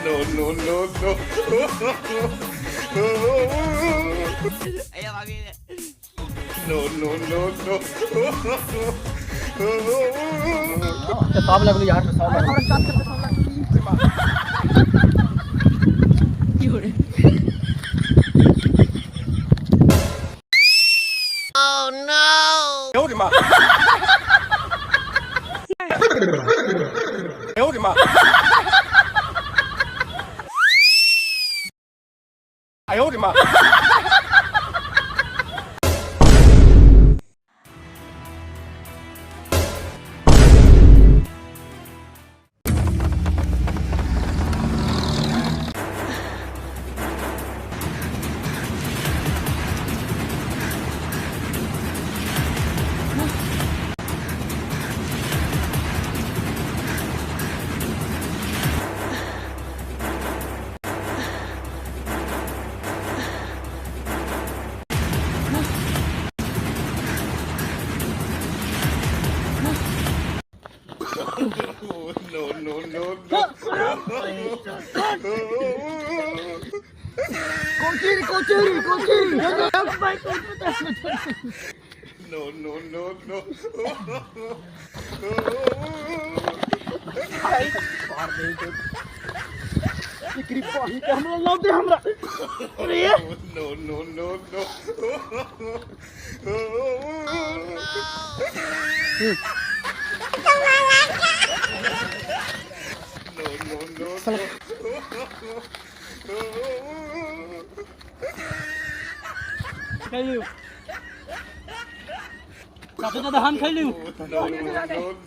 No no no no. No no no no. साफ लागलो यार, साफ लागलो। 哎呦我的妈！哎呦我的妈！No no no no. Kochiri kochiri kochiri. No no no no. कृपा ही के हमरा लाव दे हमरा। अरे No no no no. No no no no. खाइलियो दादा दादा हम खाइलियो। No no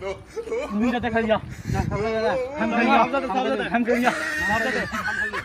no. তুমি যাতে খাইয়া, हम खाइया, हम खाइया, हम खाइया।